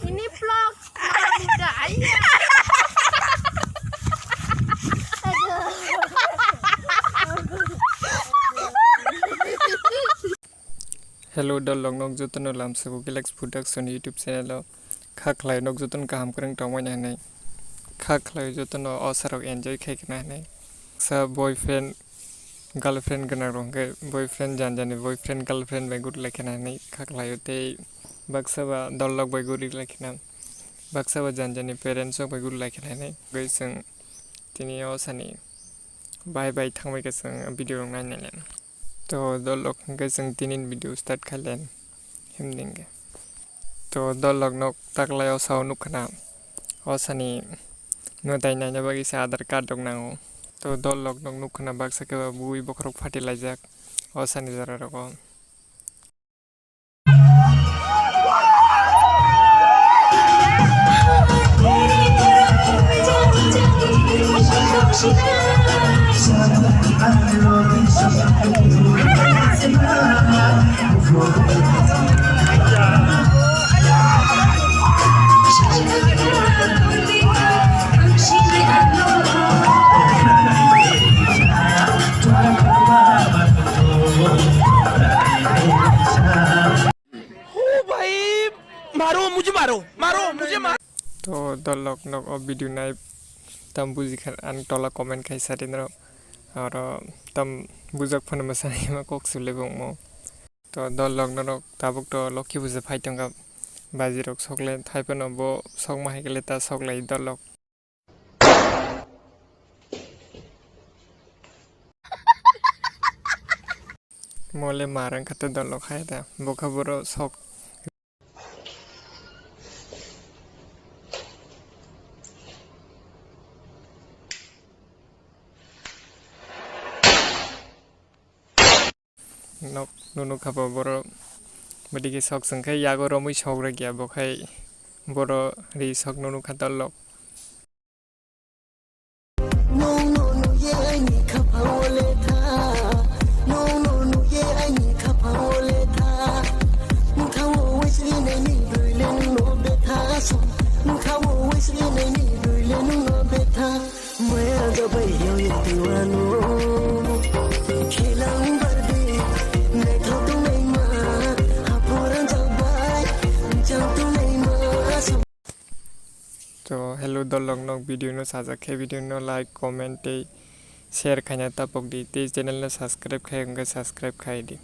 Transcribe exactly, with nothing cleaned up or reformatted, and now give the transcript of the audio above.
Ini vlog. Aduh. Hello, dolok nok jotono lamsako Galaxy Production YouTube channel o kha khlai nok jotono kaham kwrwng tongmani hinwi kha khlai jotono o sarok enjoy khai khna hinwi sa boyfriend girlfriend gwnang rok hwnkhe boyfriend jani jani boyfriend girlfriend bai guri lai khna hinwi kha khlaio tei baksa ba dolok bai guri lai khna baksa ba jani jani parents rok bai guri lai khna hinwi tei chwng tini o sani bye bye thangbai khe chwng video rok nai nai lai. To dolok hwnkhe chwng tini video start khai lai himdi hwnkhe. To dolok nok taklai o sao nukha na o sani mwtai naina bagwi se Aadhaar card rok nango. To dolok nok nukha na baksa khe ba bui bokhorok phati laijak o sani jora rogo. ओ भाई, मारो, मुझे मारो, मारो, मुझे मारो। To dolok nok o video nai tam buji kha ang tola comment khai sari nrok aro tam bujak phano mwsani ma kok sule bongmo. To dolok norok tabuk to lokhi puja phai tongkha baji rok sok le thai phano bo sok ma hai khe le ta sok lai dolok. Mole marang kata dolok hai da bokha boro sok. Nok nunu khabo boro bwdigi sok sengkhe yago romwi sok rwgya bokhai boro ri sok nunu kha dolok. Nongno nuye aini khapao letha, nongno nuye aini khapao letha. Nthao waisri naini broi le nungno betha song, nthao waisri naini broi le nungno betha. Maya jabai yong diwano, khilang bardi, naithok tongnaima, haphurang jabai, jang tongnaima song. To hello dolok nok video no sajak khe video no like comment tei share khaina tapok di tei channel no subscribe khai hwnkhe subscribe khai di.